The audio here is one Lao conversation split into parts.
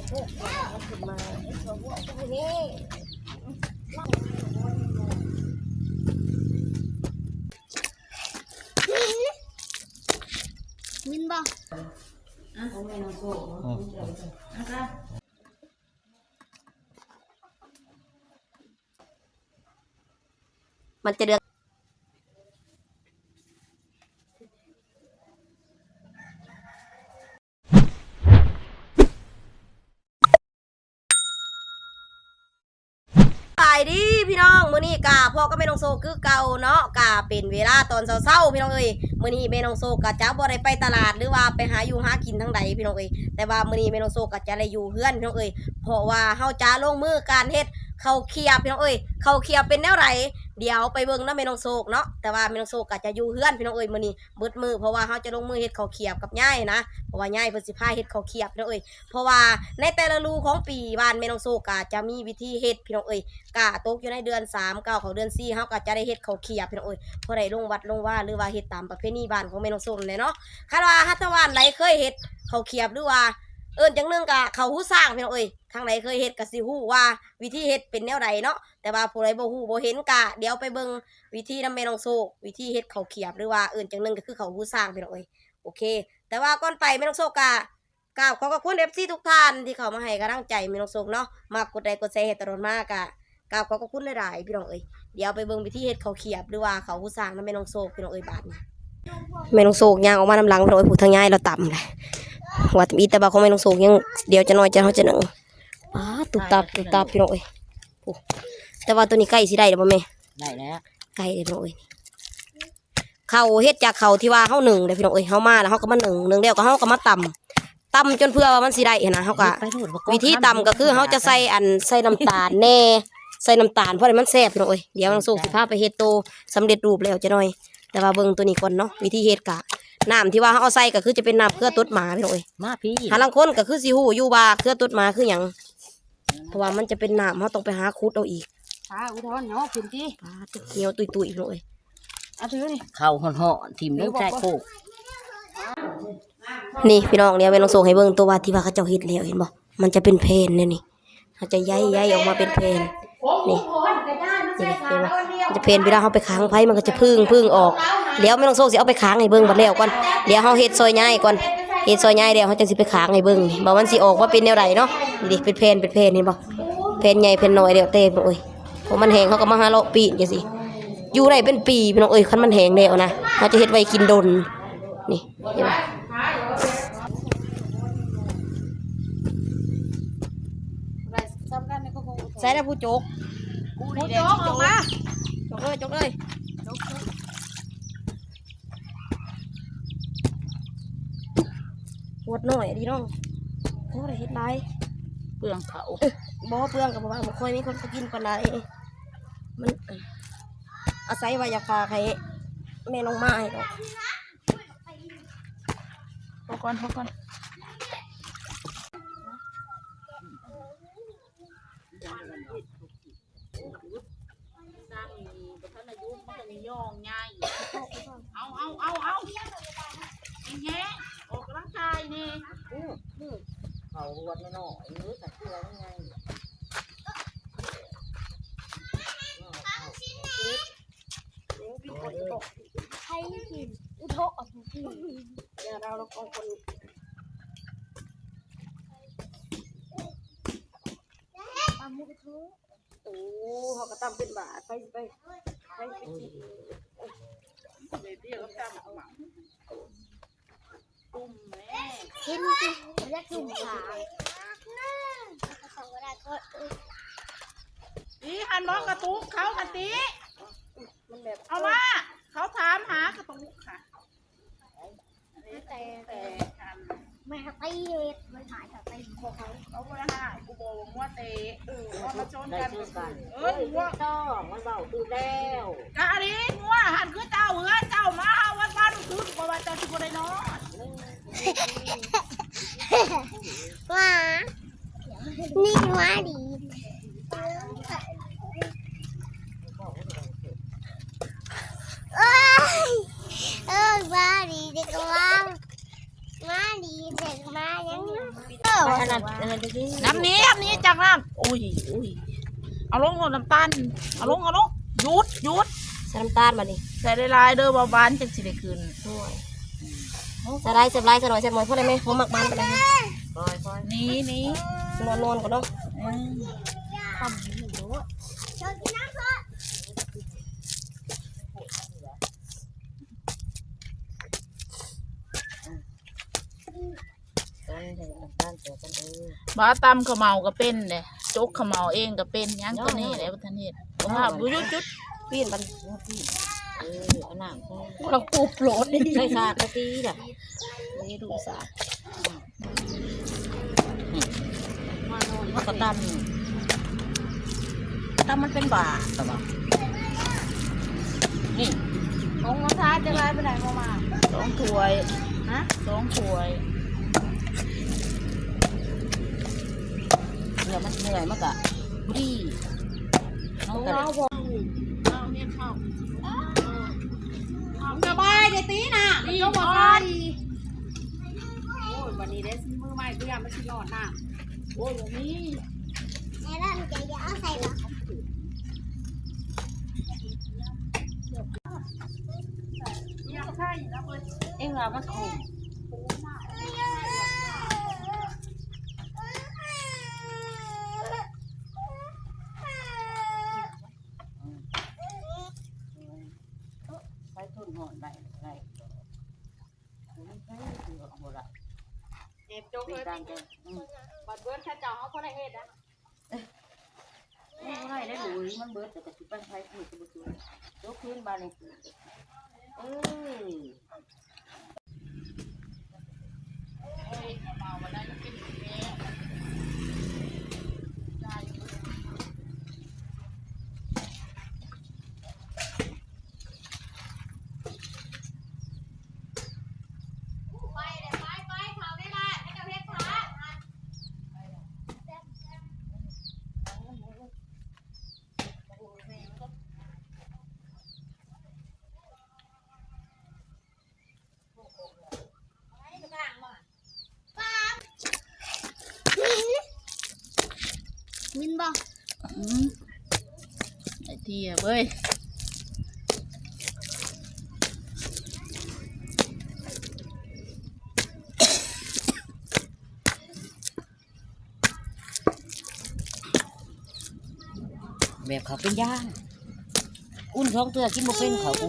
ມິນ ມິນບໍ່? ອ່ະ ຂອງແມ່ນ້ອງໂຊກເນາະ ອືມ ເອົາໄປ ມັນຈະເດືອດ. ສະບາຍດີພີ່ນ້ອງ ມື້ນີ້ກະພໍ້ກັບແມ່ນ້ອງໂຊກຄືເກົ່າເນາະ ກະເປັນເວລາຕອນເຊົ້າໆ ພີ່ນ້ອງເອີຍ. ມື້ນີ້ແມ່ນ້ອງໂຊກກະຈະບໍ່ໄດ້ໄປຕະຫຼາດ ຫຼືວ່າໄປຫາຢູ່ຫາກິນທາງໃດ ພີ່ນ້ອງເອີຍ, ແຕ່ວ່າມື້ນີ້ແມ່ນ້ອງໂຊກກະຈະໄດ້ຢູ່ເຮືອນ ພີ່ນ້ອງເອີຍ. ເພາະວ່າເຮົາຈະລົງມືການເຮັດເຂົ້າຂຽບ ພີ່ນ້ອງເອີຍ. ເຂົ້າຂຽບເປັນແນວໃດ ດຽວໄປເບິ່ງນຳແມ່ນ້ອງໂຊກເນາະ. ແຕ່ວ່າແມ່ນ້ອງໂຊກກະຈະຢູ່ເຮືອນ ພີ່ນ້ອງເອີຍ ມື້ນີ້ເບິດມື້ ເພາະວ່າເຮົາຈະລົງມືເຮັດເຂົ້າຂຽບກັບຍາຍນະ. ເພາະວ່າຍາຍເພິ່ນຊິພາເຮັດເຂົ້າຂຽບ ພີ່ນ້ອງເອີຍ. ເພາະວ່າໃນແຕ່ລະລະດູຂອງປີ ບ້ານແມ່ນ້ອງໂຊກກະຈະມີວິທີເຮັດ ພີ່ນ້ອງເອີຍ. ກະຕົກຢູ່ໃນເດືອນສາມ ກ້າວເຂົ້າເດືອນສີ່ ເຮົາກະຈະໄດ້ເຮັດເຂົ້າຂຽບ ພີ່ນ້ອງເອີຍ, ພໍໄດ້ລົງວັດລົງວາ ຫຼືວ່າເຮັດຕາມປະເພນີບ້ານຂອງແມ່ນ້ອງໂຊກນັ້ນແຫຼະເນາະ. ຄັນວ່າຫາກທ່ານໃດເຄີຍເຮັດເຂົ້າຂຽບ ຫຼືວ່າເອີ້ນຈັ່ງໜຶ່ງກະເຂົ້າຫູຊ້າງ ພີ່ນ້ອງເອີຍ, ທາງໃດເຄີຍເຮັດກະຊິຮູ້ວ່າວິທີເຮັດເປັນແນວໃດເນາະ. ແຕ່ວ່າຜູ້ໃດບໍ່ຮູ້ບໍ່ເຫັນກະດຽວໄປເບິ່ງວິທີນຳແມ່ນ້ອງໂຊກ, ວິທີເຮັດເຂົ້າຂຽບ ຫຼືວ່າເອີ້ນຈັ່ງໜຶ່ງກະຄືເຂົ້າຫູຊ້າງ ພີ່ນ້ອງເອີຍ. ໂອເຄ ແຕ່ວ່າກ່ອນໄປແມ່ນ້ອງໂຊກກະ ກາບຂອບຂອບຄຸນເອັຟຊີທຸກທ່ານທີ່ເຂົ້າມາໃຫ້ກຳລັງໃຈແມ່ນ້ອງໂຊກເນາະ, ມາກົດໄລກົດແຊໃຫ້ຕະຫຼອດມາ ກະກາບຂອບຂອບຄຸນຫຼາຍໆ ພີ່ນ້ອງເອີຍ. ດຽວໄປເບິ່ງວິທີເຮັດເຂົ້າຂຽບ ຫຼືວ່າເຂົ້າຫູຊ້າງນຳແມ່ນ້ອງໂຊກ ພີ່ນ້ອງເອີຍ. ບາດນີ້ແມ່ນ້ອງໂຊກຍ່າງອອກມານຳຫຼັງ ພີ່ນ້ອງເອີຍ, ຜູ້ທາງຍາຍລາວຕຳແຫຼະ ວ່າຕຳອີກ. ແຕ່ວ່າຂອງແມ່ນ້ອງໂຊກຍັງ ດຽວຈັກໜ້ອຍຈະ ເຮົາຈະໜຶ້ງ. ປາດ ຕຸບຕັບ ຕຸບຕັບ ພີ່ນ້ອງເອີຍ. ໂອ້ ແຕ່ວ່າໂຕນີ້ໃກ້ຊິໄດ້ແລ້ວບໍ່ແມ່? ໄດ້ແລ້ວ ໃກ້ແລ້ວ ພີ່ນ້ອງເອີຍ. ເຂົ້າເຮັດຈາກເຂົ້າທີ່ວ່າເຮົາໜຶ້ງເດ້ ພີ່ນ້ອງເອີຍ. ເຮົາມາແລ້ວເຮົາກໍມາໜຶ້ງ ໜຶ້ງແລ້ວກໍເຮົາກໍມາຕຳ ຕຳຈົນເພື່ອວ່າມັນຊິໄດ້ຫັ້ນນະ. ເຮົາກໍ ວິທີຕຳກໍຄືເຮົາຈະໃສ່ອັນ ໃສ່ນ້ຳຕານແດ່ ໃສ່ນ້ຳຕານພໍໃຫ້ມັນແຊບ ພີ່ນ້ອງເອີຍ. ດຽວນ້ອງໂຊກຊິພາໄປເຮັດໂຕສຳເລັດຮູບແລ້ວຈັກໜ້ອຍ, ແຕ່ວ່າເບິ່ງໂຕນີ້ກ່ອນເນາະ. ວິທີເຮັດກະ ນ້ຳທີ່ວ່າເຮົາເອົາໃສ່ກໍຄືຈະເປັນນ້ຳເຄືອຕົດໝາ ພີ່ນ້ອງເອີຍ. ມາພີ້ ຫາລາງຄົນກໍຄືຊິຮູ້ຢູ່ວ່າເຄືອຕົດໝາຄືຫຍັງ ເພາະວ່າມັນຈະເປັນນ້ຳ ເຮົາຕ້ອງໄປຫາຂຸດເອົາອີກ. ຫາອຸທອນເນາະ ຂຶ້ນຕິ ປາດ ໜຽວຕຸ້ຍໆ ພີ່ນ້ອງເອີຍ. ເອົາຖືນີ້ ເຂົ້າຮ້ອນໆ ຖິ້ມລົງໃສ່ໂຄກ. ນີ້ພີ່ນ້ອງ ດຽວແມ່ນ້ອງໂຊກໃຫ້ເບິ່ງໂຕວ່າທີ່ວ່າເຂົາເຈົ້າເຮັດແລ້ວ ເຫັນບໍ່? ມັນຈະເປັນແຜ່ນແນວນີ້ ເຮົາຈະໃຍໆ ອອກມາເປັນແຜ່ນ ນີ້ ນີ້ ເຫັນບໍ່? ມັນຈະແຜ່ນ ເວລາເຮົາໄປຄ້າງໄຟ ມັນກໍຈະຜຶ່ງໆ ອອກ. ດຽວແມ່ນ້ອງໂຊກຊິເອົາໄປຄ້າງໃຫ້ເບິ່ງບັດແລ້ວກ່ອນ. ດຽວເຮົາເຮັດຊອຍຍາຍກ່ອນ ເຮັດຊອຍຍາຍແລ້ວ ເຮົາຈັ່ງຊິໄປຄ້າງໃຫ້ເບິ່ງ ວ່າມັນຊິອອກມາເປັນແນວໃດເນາະ. ນີ້ເດ້ ເປັນແຜ່ນ ເປັນແຜ່ນ ເຫັນບໍ່? ແຜ່ນໃຫຍ່ແຜ່ນນ້ອຍແລ້ວແຕ່ ໂອ້ຍ ເພາະມັນແຫ້ງ ເຮົາກໍມາຫາເລາະປີ້ນຈັ່ງຊີ້ ຢູ່ໄດ້ເປັນປີ ພີ່ນ້ອງເອີຍ. ຄັນມັນແຫ້ງແລ້ວນະ ເຮົາຈະເຮັດໄວ້ກິນດົນ. ນີ້ ເຫັນບໍ່? ໃສ່ແລ້ວຜູ້ຈົກ ຜູ້ຈົກອອກມາ ຈົກເລີຍ ຈົກເລີຍ. ຂວດນ້ອຍດີເນາະ ພໍໄດ້ເຮັດຫຼາຍ ເປືອງເຂົ້າ. ເອີ ບໍ່ເປືອງກໍບໍ່ວ່າ ບໍ່ຄ່ອຍມີຄົນເຂົ້າກິນປານໃດ ມັນ ອາໄສວ່າຢາກຝາກໃຫ້ແມ່ນ້ອງມາໃຫ້ດອກ. ພໍກ່ອນ ພໍກ່ອນ. ສ້າງນີ້ບໍ່ທັນໄດ້ຢຸດ ມັນກໍຍ້ອງໃຫຍ່. ເອົາ ເອົາ ເອົາ ເອົາ ແຮງໆ ອອກກຳລັງກາຍແດ່. ອື ອື ເຂົ້າຮວດນ້ອຍໆ ເອີ ກະຕົວໃຫຍ່. ໃຜກິນ ອຸໂທະ ກິນ ຢ່າເອົາລະກອງຄົນ ຕຳໝູກະທະ. ໂອ້ ເຮົາກໍຕຳເປັນບາດ ໃຜຊິໄປ ໃຜຊິໄປກິນ. ເດດຽວຕຳເອົາມາ ຕຸ້ມແມ່ ກິນຕິ ຢາກກິນຂາ ອີຫັ້ນບໍ່ ກະຕຸກເຂົາຫັ້ນຕິ ມັນແບບ ເອົາມາ ເຂົາຖາມຫາກະຕຸກຫະ. ແຕ່ ແຕ່ ແມ່ກໍຕີ ມັນຫາຍກໍຕີ ເຂົາບໍ່ໄດ້ຫາຍ ກູບອກວ່າງົວເຕະ ເອີ ເອົາມາຊົນກັນ ເອີ ງົວ ມັນເວົ້າຖືກແລ້ວ ກະອັນນີ້ງົວຫັ້ນຄືເຈົ້າ ເຮືອນເຈົ້າມາເຮົາວັນໆ ຄືບໍ່ວ່າເຈົ້າຊິບໍ່ໄດ້ນອນ ໝາ ນີ້ໝາດີ ເອີຍ ເອີຍ ໝາດີເດັກ ໝາ ໝາດີເດັກ ໝາຫຍັງ ໂອ້ ປາທະໜັດອັນນັ້ນເດ້ ນ້ຳນີ້ ນ້ຳນີ້ ຈັກນ້ຳ ໂອ້ຍ ໂອ້ຍ ເອົາລົງໂລດ ນ້ຳຕານ ເອົາລົງ ເອົາລົງ ຢຸດ ຢຸດ ໃສ່ນ້ຳຕານບາດນີ້ ໃສ່ຫຼາຍໆເດີ ເບົາຫວານຈັ່ງຊິໄດ້ຂຶ້ນ ໂອ້ຍ ໃສ່ຫຼາຍ ໃສ່ຫຼາຍ ໃສ່ໜ້ອຍ ໃສ່ໜ້ອຍ ພໍໄດ້ແມ່ ບໍ່ມັກຫວານປານໃດ ປ່ອຍໆ ນີ້ ນີ້ ນອນໆກ່ອນເນາະ ເອີ ຄຳຢູ່ໂລດ. ບໍ່ ຕຳເຂົ້າເໝົາກໍເປັນເດ້ ຈົກເຂົ້າເໝົາເອງກໍເປັນ ຍັງຕົວນີ້ແຫຼະບໍ່ທັນເຮັດ ບໍ່ພາບ ຢຸດ ຢຸດ ປີນບັດ ເອີ ເອົານ້ຳໃສ່ ກຳລັງປູໂປດ ໃສ່ສາກກະຕີລະ ນີ້ດູສາກ. ນີ້ ເຮົາກໍຕຳ ຕຳມັນເປັນບາດ ຕຳ ນີ້ ຜົງມາທາຈະຫຼາຍປານໃດ ມາ ສອງຖ້ວຍ ຮະ ສອງຖ້ວຍ ເມື່ອມັນເມື່ອຍມັນກະພໍດີ ເຮົາກໍໄດ້ ສະບາຍ ຢ່າຕີນະ ມັນຈົກບໍ່ທັນ. ໂອ້ຍ ບັດນີ້ເດ້ ຊິມືໃໝ່ ຄືຢ່າມັນຊິລອດນ້ຳ ໂອ້ຍ ບໍ່ມີ ແມ່ວ່າມັນຈະເອົາໃສ່ບໍ່ ຢາກໃສ່ລະເບີດ ເອັງວ່າມັນຂົມ ໃສ່ທົນຮ້ອນໄດ້ ໄດ້ ບໍ່ມີໃຜເຊື່ອບໍ່ລະ ເຈັບຈົກເລີຍ ບັດເບີດເຂົາເຈົ້າເຮົາບໍ່ໄດ້ເຮັດນະ ບໍ່ໄດ້ເດ້ລູກ ມັນເບີດແລ້ວກໍຊິໄປໃຜເພິ່ນກໍບໍ່ເຊື່ອ ຈົກຄືນບາດນີ້ ເອີ. ມິນ ມິນບໍ່? ອືມ ໄອເທຍເວີຍ ແບບເຂົາເປັນຢາ ອຸ່ນສອງເທື່ອກິນບໍ່ເປັນເຂົາ ລ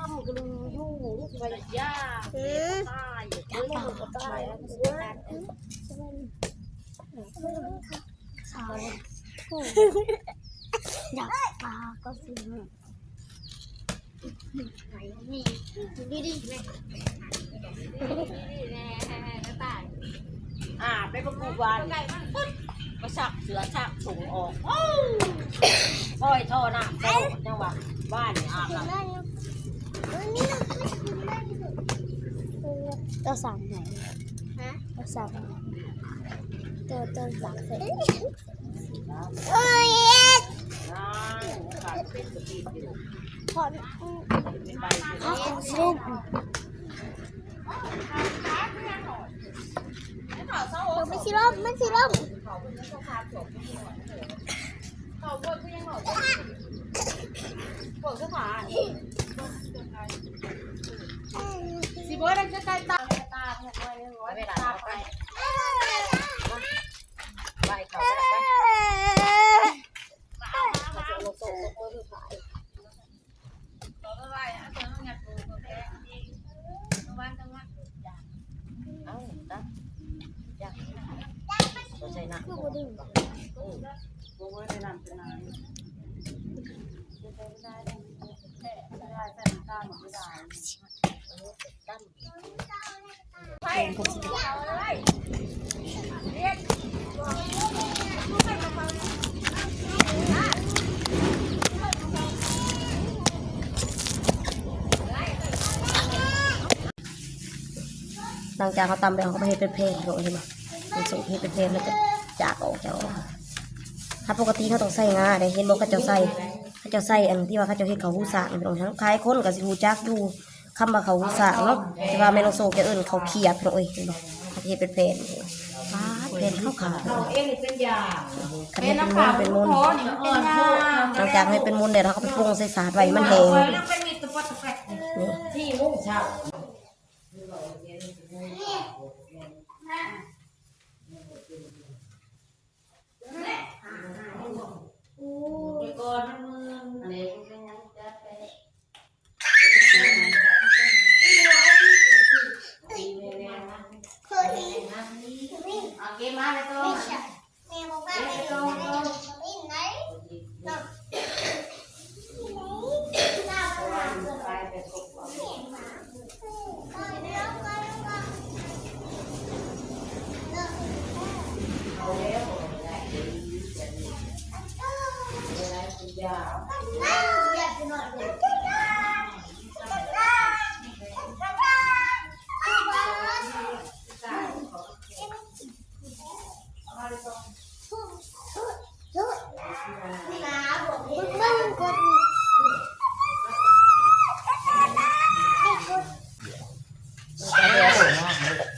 ຳກະລືຢູ່ ຢາ ອືມ ຕາຍ ຕາຍ ສາວ ຢາກປາກໍຊິ ດີໆແມ່ ອາບໄດ້ບໍ່ກູວານ ໄປຊັກເສື້ອຊັກຖົງອອກ ໂອ້ ປ່ອຍທໍ່ນ້ຳຕະຫຼອດ ຈັ່ງວ່າ ວານນີ້ອາບນ້ຳ ເຈົ້າສັ່ງໃຫ້ ຮະ ເຈົ້າສັ່ງໃຫ້ ເຈົ້າ ເຈົ້າສັ່ງໃຫ້ ເອີຍ ມັນຊິລົ້ມ ມັນຊິລົ້ມ ຊິເບີດ ໃກ້ໆ ຕາ ຕາ ຕາໄປ ໄປເຂົ້າໄປ ໄປ ເອົາ ຕັກ ຢາກ ໃສ່ນ້ຳ ຄືບໍ່ດຶງ ເອີ ບໍ່ເບີດ ໃສ່ນ້ຳ ໃສ່ນ້ຳ ໃສ່ນ້ຳ ໃສ່ນ້ຳ ໃສ່ນ້ຳ ຫຼັງຈາກເຮົາຕຳແລ້ວ ເຮົາກໍມາເຮັດເປັນແຜ່ນ ເຫັນບໍ່? ເຮັດເປັນແຜ່ນ ແລ້ວກໍຈາກອອກ ຈາກອອກ. ປົກກະຕິເຮົາຕ້ອງໃສ່ງາເດ້ ເຫັນບໍ່ ເຂົາເຈົ້າໃສ່ ເຂົາເຈົ້າໃສ່ອັນທີ່ວ່າເຂົາເຈົ້າເຮັດເຂົ້າຫູຊ້າງ ພີ່ນ້ອງ ຫຼາຍຄົນກໍຊິຮູ້ຈັກຢູ່ ຄຳວ່າເຂົ້າຫູຊ້າງເນາະ ແຕ່ວ່າແມ່ນ້ອງໂຊຈະເອີ້ນເຂົ້າຂຽບ ພີ່ນ້ອງເອີຍ ເຫັນບໍ່ ເຂົາຈະເຮັດເປັນແຜ່ນ ປາດ ແຜ່ນຂາວໆ ເຮົາເອງເປັນຢາງ ຄັນເຮັດເປັນມົນ ເປັນມົນ ເປັນຢາງ ຫຼັງຈາກເຮັດເປັນມົນແລ້ວ ເຮົາກໍໄປປຸງໃສ່ສາດໄວ້ໃຫ້ມັນແຫ້ງ ນີ້ ສີ່ໂມງເຊົ້າ.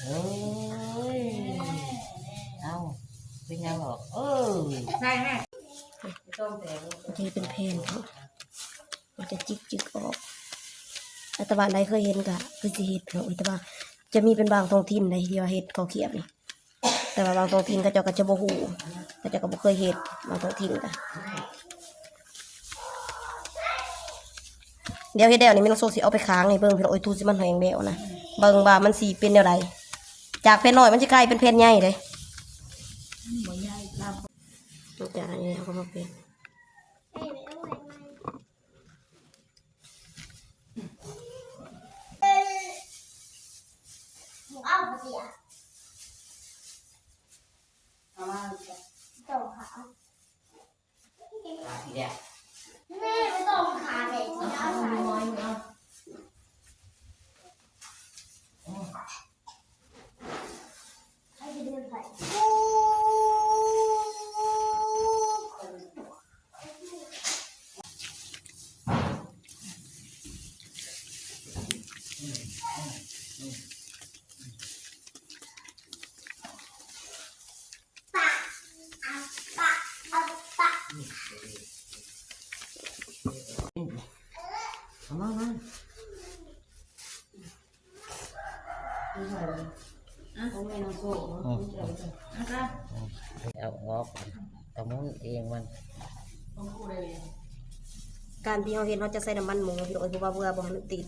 ເອີຍ ເອົ້າ ເປັນຫຍັງອອກ ເອີຍ ໃສ່ແມ່ ຈະເຮັດເປັນແຜ່ນ ມັນຈະຈິກໆອອກ ແຕ່ວ່າໃດເຄີຍເຫັນກະຄືຊິເຮັດເນາະ ແຕ່ວ່າຈະມີເປັນບາງທ້ອງຖິ່ນໃດທີ່ວ່າເຮັດເຂົ້າຂຽບນີ້ ແຕ່ວ່າບາງທ້ອງຖິ່ນເຂົາເຈົ້າກໍຈະບໍ່ຮູ້ ເຂົາເຈົ້າກໍບໍ່ເຄີຍເຮັດ ບາງທ້ອງຖິ່ນກໍ ດຽວເຮັດແລ້ວນີ້ແມ່ນ້ອງໂຊຊິເອົາໄປຄ້າງໃຫ້ເບິ່ງ ພີ່ນ້ອງເອີຍ ທຸຊິມັນແຫ້ງແລ້ວນະ ເບິ່ງວ່າມັນຊິເປັນແນວໃດ ຈາກແຜ່ນນ້ອຍມັນຊິກາຍເປັນແຜ່ນໃຫຍ່ເດ້ ຈາກອັນນີ້ເຮົາກໍມາເປັນ ເອົາມາ ມາ ຂອງແມ່ນ້ອງໂຊ ເອົາອອກ ກະໝູນເອງມັນ ການທີ່ເຮົາເຮັດ ເຮົາຈະໃສ່ນ້ຳມັນໝູ ພີ່ນ້ອງເອີຍ ເພາະວ່າເພື່ອບໍ່ໃຫ້ມັນຕິດ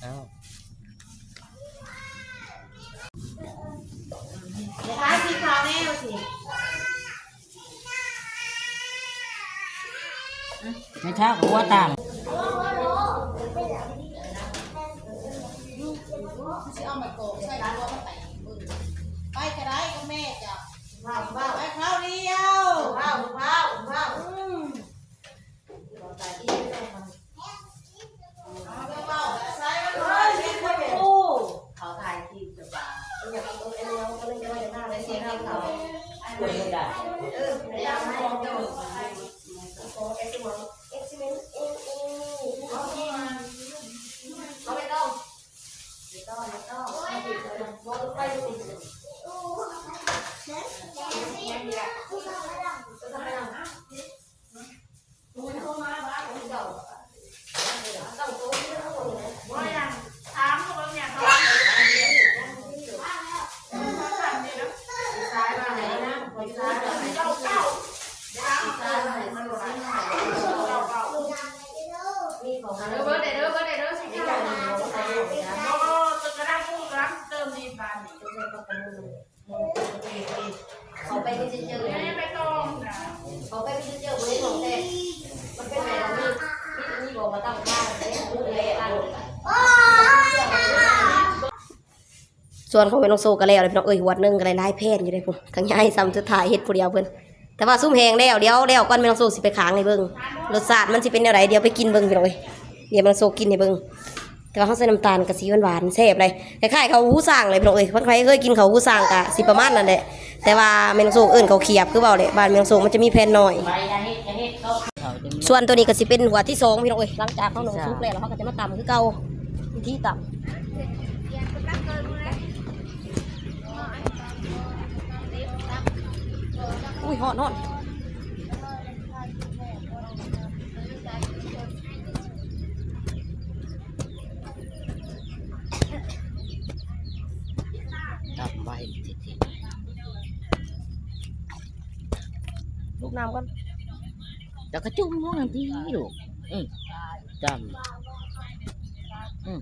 ເອົາ ເດ ທາສີຂາວແນ່ວ່າຊິ ໃນທາງຫົວຕ່າງ ຊິເອົາໄມ້ກອກໃສ່ຫົວມັນແຕກເບິ່ງ ໄປກະໄດ້ກັບແມ່ເຈົ້າ ໄປຄາວດຽວ ອືມ ເຂົ້າໄປມີແຕ່ເຈີ ເຂົ້າໄປມີແຕ່ເຈີ ບໍ່ເຫັນຫ້ອງແທ້ ມັນເປັນແບບນີ້ ມີແຕ່ມີບໍ່ມາຕັ້ງຄ່າເດ້ ເລີຍອ່ານ ສວນຂອງແມ່ນ້ອງໂຊກໍແລ້ວແລ້ວ ພີ່ນ້ອງເອີຍ ຫວດໜຶ່ງກໍໄດ້ຫຼາຍແຜ່ນຢູ່ເດ້ພຸ້ນ ທາງຍາຍຊ້ຳສຸດທ້າຍເຮັດຜູ້ດຽວເພິ່ນ ແຕ່ວ່າຊຸມແຫ້ງແລ້ວ ດຽວແລ້ວກ່ອນແມ່ນ້ອງໂຊຊິໄປຄ້າງໃຫ້ເບິ່ງ ລົດຊາດມັນຊິເປັນແນວໃດ ດຽວໄປກິນເບິ່ງ ພີ່ນ້ອງເອີຍ ດຽວແມ່ນ້ອງໂຊກິນໃຫ້ເບິ່ງ. ແຕ່ວ່າເຮົາໃສ່ນ້ຳຕານກະຊິຫວານໆ ແຊບເລີຍ ຄ້າຍໆ ເຂົ້າຫູຊ້າງເລີຍພີ່ນ້ອງເອີຍ. ຄັນໃຜເຄີຍກິນເຂົ້າຫູຊ້າງກະຊິປະມານນັ້ນແຫຼະ ແຕ່ວ່າແມ່ນ້ອງໂຊກເອີ້ນເຂົ້າຂຽບ ຄືເວົ້າແຫຼະ ບ້ານແມ່ນ້ອງໂຊກມັນຈະມີແຜ່ນໜ້ອຍ. ສ່ວນໂຕນີ້ກະຊິເປັນຫົວທີສອງພີ່ນ້ອງເອີຍ. ຫຼັງຈາກເຮົາໜຶ້ງສຸກແລ້ວ ເຮົາກະຈະມາຕຳຄືເກົ່າ ວິທີຕຳ. ອຸ້ຍ ຮ້ອນໆ. ຕຳໄວ້ ລູບນ້ຳກ່ອນ ແລ້ວກະຈຸ່ມລົງຫັ້ນຕິລູກ. ອື ຕຳ ອື.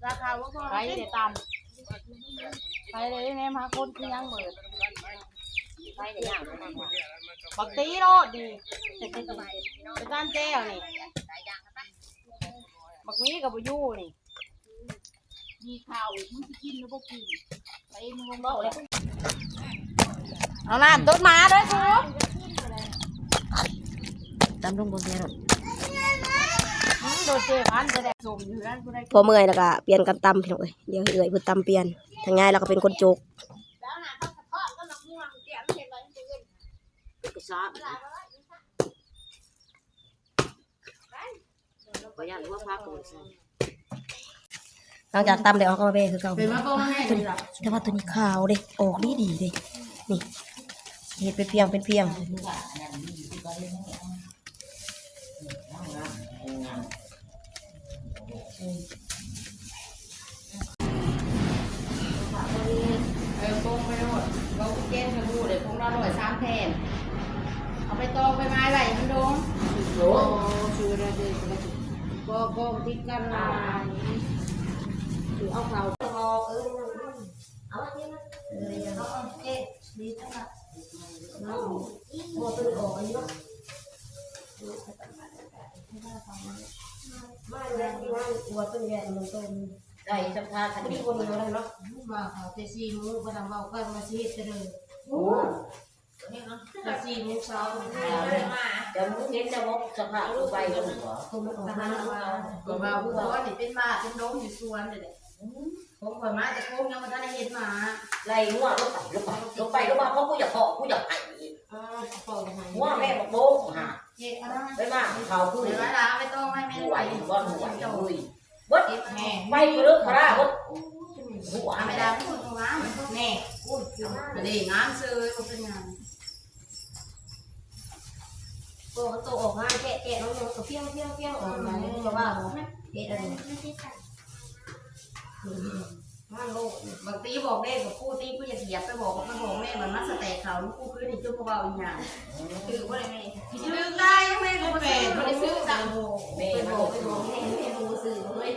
ລາຄາບໍ່ພໍ ໄປເດ້ຕຳ ໄປເດ້ແນມຫາຄົນຄືຍັງເບີດ ໄປເດ້ຍາກ ບັກຕີໂລດນີ້ ເປັນຕານແຈ່ວນີ້ ບັກໝີກະບໍ່ຢູ່ນີ້. ມີເຂົ້າ ມຶງຊິກິນຫຼືບໍ່ກິນ ໄປເອງ ມຶງເວົ້າແລ້ວ ເອົານ້ຳຕົ້ນໝາເດີສູ ຕຳລົງບໍ່ເສຍດອກ ອື ໂດດເຈພັນຈະໄດ້ສົມຢູ່ນັ້ນ ຜູ້ໃດ ພໍເມື່ອຍແລ້ວກະປ່ຽນກັນຕຳພີ່ນ້ອງເອີຍ ດຽວໃຫ້ເອື້ອຍເພິ່ນຕຳປ່ຽນ ທາງຍາຍລາວກະເປັນຄົນໂຈກ ເປັນກະຊາບ ບໍ່ຢ້ານຫົວຜັກກະບໍ່ໃສ່ ຫຼັງຈາກຕຳແລ້ວເຮົາກະມາແບຄືເກົ່າ ເປັນມາບໍ່ມາແມ່ນີ້ລະ ແຕ່ວ່າໂຕນີ້ຂາວເດ້ ອອກດີໆເດ້ ນີ້ ເຮັດເປັນພຽງເປັນພຽງ ເອີ ປົງໄປໂລດ ເວົ້າຄືແກງສາບູເດ້ ປົງລະຮ້ອຍສາມແຜ່ນ ເອົາໃບຕອງໃບໄມ້ໄວ້ໃຫ້ມັນດົງ ໂອ້ ຊື່ໄດ້ເດ້ ບໍ່ ບໍ່ຕິດກັນຫຼາຍ ຄືເອົາເຂົ້າອອກ ເອີ ເອົາອັນນີ້ມາ ເອີ ເອົາເອົາເອ ດີຈັງລະ ເອົາ ບໍ່ຕື່ນອອກອັນນີ້ເນາະ ມາແລ້ວ ມາ ຫົວຕົ້ນແຫວນມັນຕົ້ນ ໄດ້ສຳພາດ ພໍດີບໍ່ມີແລ້ວເນາະ ມາເຂົ້າແຕ່ສີ່ໂມງ ບໍ່ທັນເວົ້າກັນວ່າຊິເຮັດແຕ່ເດີ ໂອ້ ແຕ່ສີ່ໂມງເຊົ້າ ແຕ່ມຶງເຫັນແລ້ວບໍ່ສະພາດໄປ ກໍວ່າຜູ້ພໍ່ນີ້ເປັນໝາເປັນດົງຢູ່ສວນນີ້ແຫຼະ ຂອງຂ້ອຍມາແຕ່ໂຄງຍັງບໍ່ທັນໄດ້ເຫັນໝາ ໄລ່ງົວລົງໄປ ລົງໄປ ລົງໄປ ລົງມາ ເພາະກູຢາກເພາະ ກູຢາກໄຫ້ອີກ ເອີ ເພາະຢາກໄຫ້ ງົວແມ່ບັກໂບກຫາ ເຮັດອະໄລ ໄປມາເຂົາຄື ໄປລາໄປຕ້ອງໄວ້ແມ່ ໄປບ່ອນຫ້ວຍ ເບິດ ໄປຄືເລີກຄະລາເບິດ ຫົວ ແມ່ດາ ງາມ ແມ່ ອຸ້ຍ ນີ້ງາມເຊີຍ ບໍ່ເປັນຫຍັງ ໂຕ ໂຕອອກງານແກະໆ ນ້ອງ ກະພຽງໆໆ ອອກມາ ເພາະວ່າເຮັດອັນນີ້ ມັນໂລດ ບາງທີບອກເດ້ກັບປູ່ຕິ ກູຢາກຢຽບໄປບອກ ໄປບອກແມ່ ມັນມາສະແຕກເຂົ້າລູກກູຄືນນີ້ ຈົນບໍ່ເວົ້າອີຫຍັງ. ຖືກບໍ່ໄດ້ແມ່? ຖືກຫຼາຍແມ່ກໍບໍ່ຖືກ ບໍ່ໄດ້ຊື້ຊ້ຳ. ແມ່ ໄປບອກ ໄປບອກແມ່ ແມ່ບໍ່ຊື້ເລີຍ.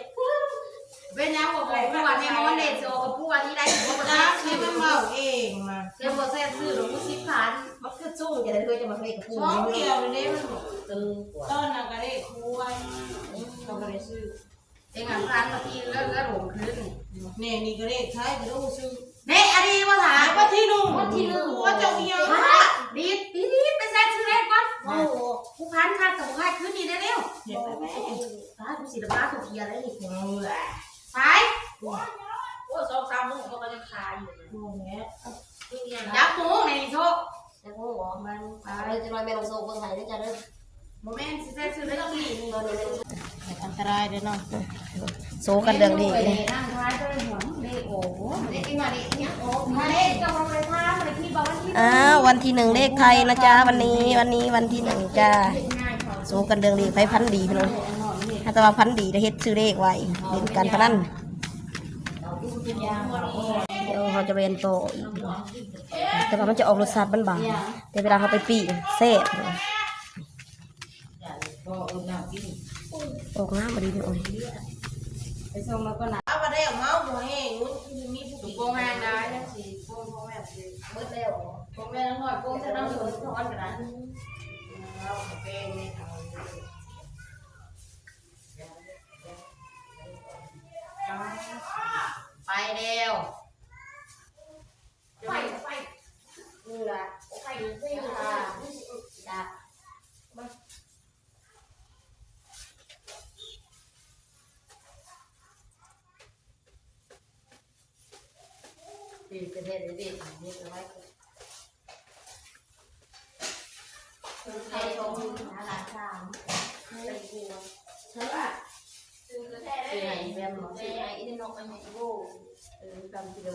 ເປັນຫຍັງບໍ່ບອກຜົວແນ່ ມອນເດຊອກັບຜົວທີ່ໄດ້ບໍ່ໄດ້ຊື້ ມັນເວົ້າເອງມາ ແຕ່ບໍ່ແຊບຊື້ດອກ ສິບພັນ ມັນຄືສູງຈັ່ງໃດເລີຍ ຈະມາເຮັດກັບປູ່ ສອງດຽວນີ້ເດ້. ມັນ ເອີ ຕອນນັ້ນກໍເດ້ຄົວ ກໍບໍ່ໄດ້ຊື້. ເອງອັນຜ່ານມາທີ່ເລື່ອນ ເລື່ອນລົງຄືນ ແນ່ນີ້ກໍເລກທ້າຍ ບໍ່ຮູ້ຊື່ ເດ້ ອັນນີ້ບໍ່ຖາມ ວັນທີໜຶ່ງ ວັນທີໜຶ່ງ ໂອ້ ເຈົ້າອີຫຍັງ ດີ ດີ ໄປແຊກຊື່ເລກກ່ອນ. ໂອ້ ຜູ້ພັນຄັກກັບຜູ້ຂາຍຄືນນີ້ໄດ້ແລ້ວ ເຮັດໄປແມ່ ຕາຍ ກູຊິລຳບາກກູເຄຍແລ້ວນີ້ ສາຍ ໂອ້ຍ ສອງສາມມື້ເຂົາກໍຍັງຂາຍຢູ່ ໂອ້ຍ ຈັກໂມງໃນນີ້ໂຊ ຈັກໂມງບໍ ມັນ ເອີ ຈັກໜ້ອຍແມ່ລົງໂຊກເບິ່ງໃຫ້ເດີຈ້າເດີ. ບໍ່ແມ່ນ ຊິໃສ່ຊື່ເລກນີ້ ອັນຕະລາຍເດ້ເນາະ ໂຊກັນເລື່ອງນີ້ ອ້າວ ວັນທີໜຶ່ງເລກໄທນະຈ້າ ວັນນີ້ ວັນນີ້ວັນທີໜຶ່ງຈ້າ ໂຊກັນເລື່ອງເລກ ໃຜຝັນດີພີ່ນ້ອງ ຖ້າແຕ່ວ່າຝັນດີ ໄດ້ເຮັດຊື່ເລກໄວ້ ຫຼິ້ນການພະນັນ ດຽວເຮົາຈະໄປອັນຕໍ່ອີກ ແຕ່ວ່າມັນຈະອອກລົດຊາດບາງໆ ແຕ່ເວລາເຮົາໄປປີ້ງແຊບ ອອກງາມອີ່ຫຼີ ໂອ້ຍ ໄປສົ່ງແລ້ວກໍໜາວ ວ່າໄດ້ເມົາບໍ່ແຮງ ມັນຄືມີຜູ້ກິນ ໂກງແຮງໄດ້ ຈັ່ງຊິໂກງ ໂກງແຮງຊິເບິດແລ້ວ ໂກງແມ່ນໜ້ອຍ ໂກງຊະນຳ ເພິ່ນຖອນກໍໄດ້ ເອົາແປງນີ້ ເອົາ ໄປແລ້ວ. ໄປ ໄປ ນີ້ລະ ໄປ ໄປ ນີ້ກະເຮັດໄດ້ດີ ເຮັດໄດ້ ໃຫ້ຊົມ ຫຼານສາວ ໃຫ້ກວດ ເຊີ ຊື້ໃຫ້ແບມ ຊື້ໃຫ້ອີ່ນົກ ອັນນີ້ ໂອ້ ເອີ ສາມກິໂລ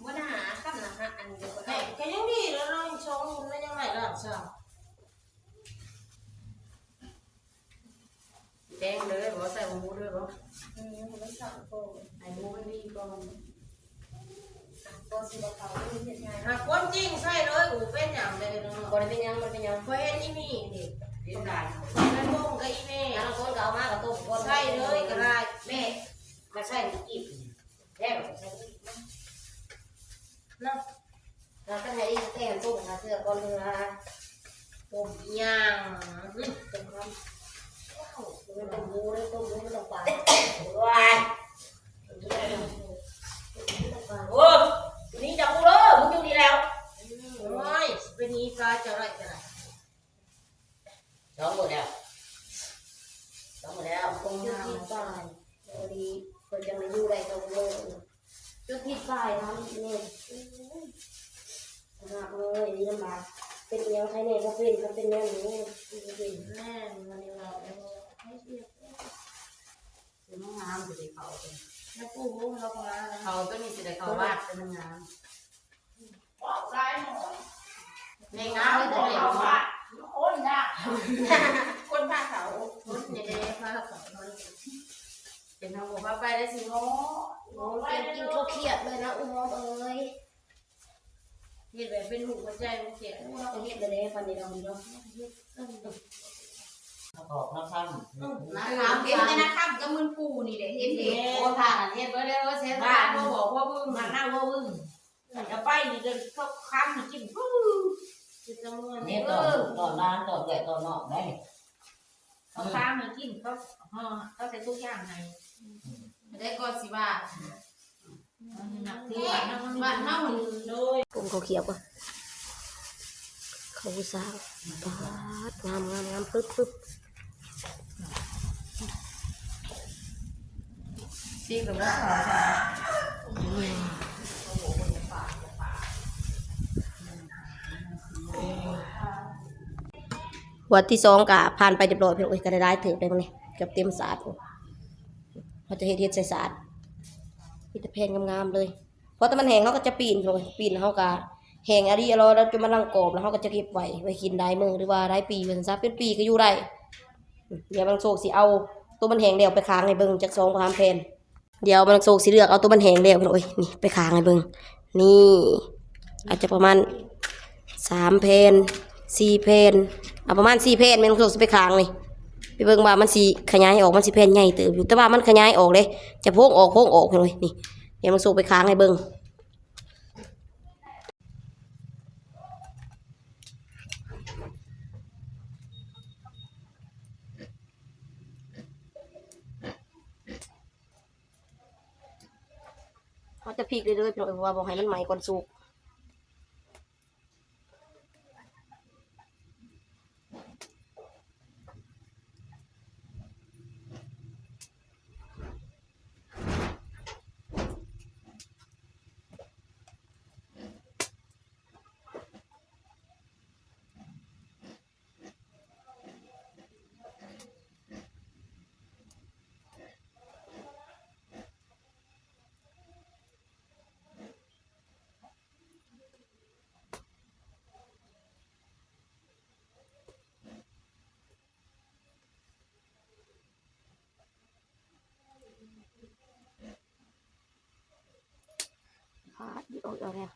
ບໍ່ໜາ ຄຳນະ ອັນດຽວ ກະຍັງດີແລ້ວເນາະ ສອງລຸ້ນແລ້ວ ຍັງໄດ້ລ້ານສາມ ແກງເລີຍບໍ ໃສ່ໝູເລີຍບໍ ອືມ ໃສ່ໝູມັນດີກ່ອນ ກ່ອນຊິບໍ່ເຂົ້າເຮັດງ່າຍ ຫາຄວາມຈິງໃສ່ເລີຍ ບໍ່ເປັນຫຍັງເລີຍເນາະ ບໍ່ໄດ້ເປັນຫຍັງ ບໍ່ໄດ້ເປັນຫຍັງ ຂ້ອຍເຫັນອີ່ໝີ່ນີ້ ເປັນຫຼາຍ ຂ້ອຍເປັນໂມງກັບອີ່ແມ່ ບາງຄົນກໍເອົາມາກໍຕົ້ມກ່ອນ ໃສ່ເລີຍກໍໄດ້ ແມ່ ມາໃສ່ອີກ ແລ້ວໃສ່ອີກເນາະ ເນາະ ຖ້າຄັນໃຫ້ອີກແຕ່ງຕົ້ມຫາເທື່ອກ່ອນເທື່ອ ຕົ້ມອີ່ຫຍັງ ຕົ້ມຄຳ ບໍ່ແມ່ນຕົ້ມໝູເດີ ຕົ້ມໝູມັນຕ້ອງປາ ວ້າຍ ໂອ້ ນີ້ຈັບກູເດີ ມຶງຢູ່ນີ້ແລ້ວ ໂອ້ຍ ຊິໄປໜີປາເຈົ້າໄດ້ຈັ່ງໃດ ສອງມື້ແລ້ວ ສອງມື້ແລ້ວ ຄົງງາມ ຈຸດທີ່ປາຍ ພໍດີ ເພິ່ນຈັ່ງໄດ້ຢູ່ໄດ້ສອງມື້ ຈຸດທີ່ປາຍທຳອີກແມ່ ໂອ້ຍ ໜັກເລີຍ ລຳບາກ ເປັນອີ່ຫຍັງໄຄແນ່ ບໍ່ເປັນ ຄັນເປັນແນວນີ້ ບໍ່ເປັນ ແມ່ນ ມັນນີ້ວ່າ ໂອ້ຍ ໃຫ້ສຽບ ມັນງາມຢູ່ເດ ເຂົາໂຕນີ້ ແລ້ວປູ່ໂຮມລາວກໍງາມນະ ເຂົາໂຕນີ້ຊິໄດ້ເຂົ້າວັດ ແຕ່ມັນງາມ ເວົ້າຫຼາຍໜ້ອຍ ແມ່ງາມເລີຍ ເຂົ້າວັດ ຄົນນະ ຄົນພາເຂົ້າ ຄົນນີ້ເດ້ ພາເຂົ້າ ເປັນເຮົາບໍ່ພາໄປໄດ້ຊິເນາະ ໂອ້ຍ ກິນເຂົ້າຂຽດເລີຍນະ ອຸ້ມເອີຍ. ເຮັດແບບເປັນຮູບຫົວໃຈບໍ່ແຂນ ໂອ້ ເຮົາກໍເຮັດແລ້ວເດ້ ປານນີ້ເນາະ ເນາະ ເຮັດ ເອີ ອອກນາຄຳ ເອີ ນາຄຳ ເຫັນແຕ່ນາຄຳກັບເງິນປູ່ນີ້ແຫຼະ ເຫັນເດ້ ໂອ້ ທ່ານເຮັດເບິດແລ້ວ ເອີ ແຊນ ບ້ານ ບໍ່ບອກວ່າບຶ້ງ ບ້ານນາບໍ່ບຶ້ງ ເຂົາໄປນີ້ກໍເຂົາຄ້າງໃຫ້ກິນ ເຮັດຕະເມືອນ ເຮັດຕອນ ເອີ ຕອນຫຼານ ຕອນເອື້ອຍ ຕອນນ້ອງໄດ້ ເຂົາຄ້າງໃຫ້ກິນ ເຂົາ ເຂົາໃສ່ຖົງຢາງໃຫ້ ແຕ່ກໍຊິວ່າ ບ້ານເຮົາ ບ້ານເຮົາ ໂດຍ ປຸ້ມເຂົ້າຂຽບກ່ອນ ເຂົ້າຜູ້ສາວ ປາດ ງາມ ງາມ ງາມ ປຶບ ປຶບ ຊີກະບໍ່ເຂົ້າ ຫົວທີສອງກະຜ່ານໄປຮຽບຮ້ອຍ ພີ່ນ້ອງເອີຍ ກະໄດ້ຫຼາຍເຕີບໄດ໋ ມື້ນີ້ ເກືອບເຕັມສາດ ເຮົາຈະເຮັດ ເຮັດໃສ່ສາດ ມີແຕ່ແຜ່ນງາມໆເລີຍ ພໍແຕ່ມັນແຫ້ງເຮົາກໍຈະປີ້ນ ພີ່ນ້ອງເອີຍ ປີ້ນເຮົາກະແຫ້ງອະລີອະລໍ ແລ້ວຈົນມັນລັງກອບ ແລ້ວເຮົາກໍຈະເກັບໄວ້ ໄວ້ກິນຫຼາຍມື້ ຫຼືວ່າຫຼາຍປີວ່າຊັ້ນຊະ ເປັນປີກໍຢູ່ໄດ້ ດຽວບາງໂຊກຊິເອົາໂຕມັນແຫ້ງແລ້ວໄປຄ້າງໃຫ້ເບິ່ງຈັກສອງສາມແຜ່ນ. ດຽວແມ່ນ້ອງໂຊກຊິເລືອກເອົາໂຕມັນແຫ້ງແລ້ວພີ່ນ້ອງເອີຍ ນີ້ໄປຄ້າງໃຫ້ເບິ່ງ. ນີ້ ອາດຈະປະມານສາມແຜ່ນ ສີ່ແຜ່ນ ເອົາປະມານສີ່ແຜ່ນ ແມ່ນ້ອງໂຊກຊິໄປຄ້າງນີ້ ໄປເບິ່ງວ່າມັນຊິຂະຫຍາຍອອກ ມັນຊິແຜ່ນໃຫຍ່ເຕີບຢູ່ ແຕ່ວ່າມັນຂະຫຍາຍອอกເດ້ ຈະໂພງອອກ ໂພງອອກພີ່ນ້ອງເອີຍ. ນີ້ ດຽວແມ່ນ້ອງໂຊກໄປຄ້າງໃຫ້ເບິ່ງ. ເຮົາຈະພິກເລື້ອຍໆ ພີ່ນ້ອງເອີຍ ເພາະວ່າບໍ່ໃຫ້ມັນໄໝ້ກ່ອນສຸກ. ພາດ ອອກ ອອກແລ້ວ.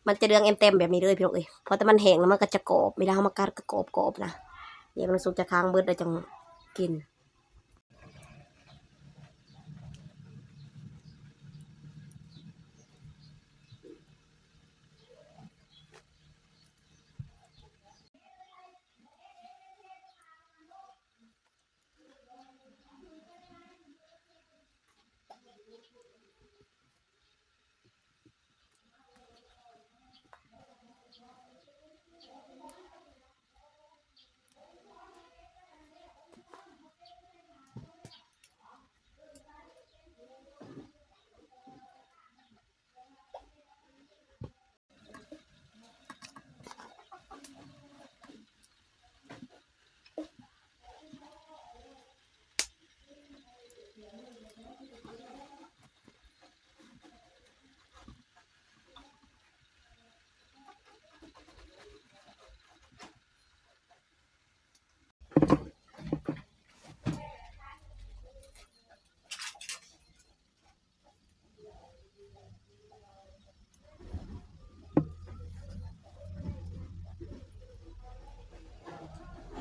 ມັນຈະເຫຼືອງແອມແຕມແບບນີ້ເລີຍພີ່ນ້ອງເອີຍ ເພາະແຕ່ມັນແຫ້ງແລ້ວມັນກໍຈະກອບ ເວລາເຮົາມາກັດກໍກອບໆນະ. ດຽວແມ່ນ້ອງໂຊກຈະຄ້າງເບິດແລ້ວຈັ່ງກິນ.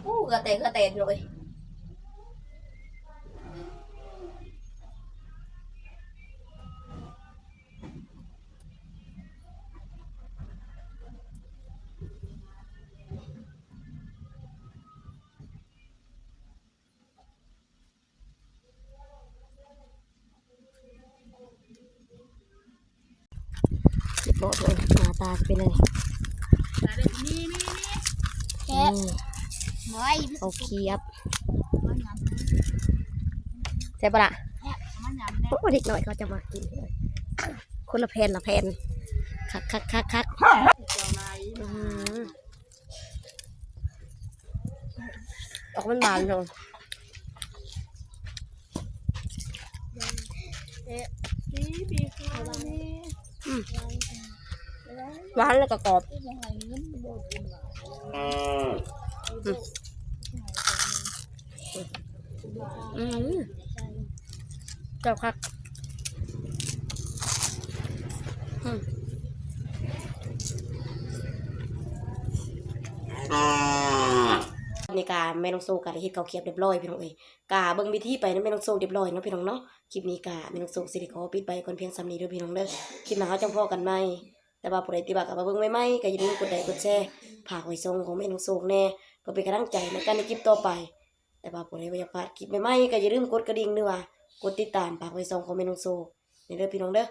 ໂອ້ ເຫື່ອແຕກ ເຫື່ອແຕກ ພີ່ນ້ອງເອີຍ. ເລີຍ ໜ້າຕາຊິເປັນແນວນີ້. ແຊບ ອືມ ໂອ້ຍ ເອົາຄຽບ ມາຍຳ ແຊບບໍ່ລະ? ແຊບ ເອົາມາຍຳແດ່. ໂອ້ ເດັກນ້ອຍເຂົາຈະມັກກິນ ຄົນລະແຜ່ນລະແຜ່ນ ຄັກໆໆໆ. ອືມ ອອກມັນບານເນາະ. ອືມ ຫວານແລ້ວກໍກອບ. ອືມ ອືມ ແຊບຄັກ. ອືມ ນີ້ກະແມ່ນ້ອງໂຊກະໄດ້ເຮັດເຂົ້າຄຽບຮຽບຮ້ອຍພີ່ນ້ອງເອີຍ. ກະເບິ່ງວິທີໄປນຳແມ່ນ້ອງໂຊກຮຽບຮ້ອຍເນາະພີ່ນ້ອງເນາະ. ຄລິບນີ້ກະແມ່ນ້ອງໂຊກຊິໄດ້ຂໍປິດໄວ້ກ່ອນພຽງສ່ຳນີ້ເດີພີ່ນ້ອງເດີ. ຄລິບໜ້າເຮົາຈັ່ງພໍ້ກັນໃໝ່. ແຕ່ວ່າຜູ້ໃດທີ່ວ່າເຂົ້າມາເບິ່ງໃໝ່ໆ ກະຢ່າລືມກົດໄລກົດແຊ ຝາກໄວ້ຊ່ອງຂອງແມ່ນ້ອງໂຊກແດ່ ເພື່ອເປັນກຳລັງໃຈໃນການເຮັດຄລິບຕໍ່ໄປ. ແຕ່ວ່າຜູ້ໃດບໍ່ຢາກພາດຄລິບໃໝ່ໆ ກະຢ່າລືມກົດກະດິ່ງ ຫຼືວ່າກົດຕິດຕາມ ຝາກໄວ້ຊ່ອງຂອງແມ່ນ້ອງໂຊກແດ່ເດີພີ່ນ້ອງເດີ.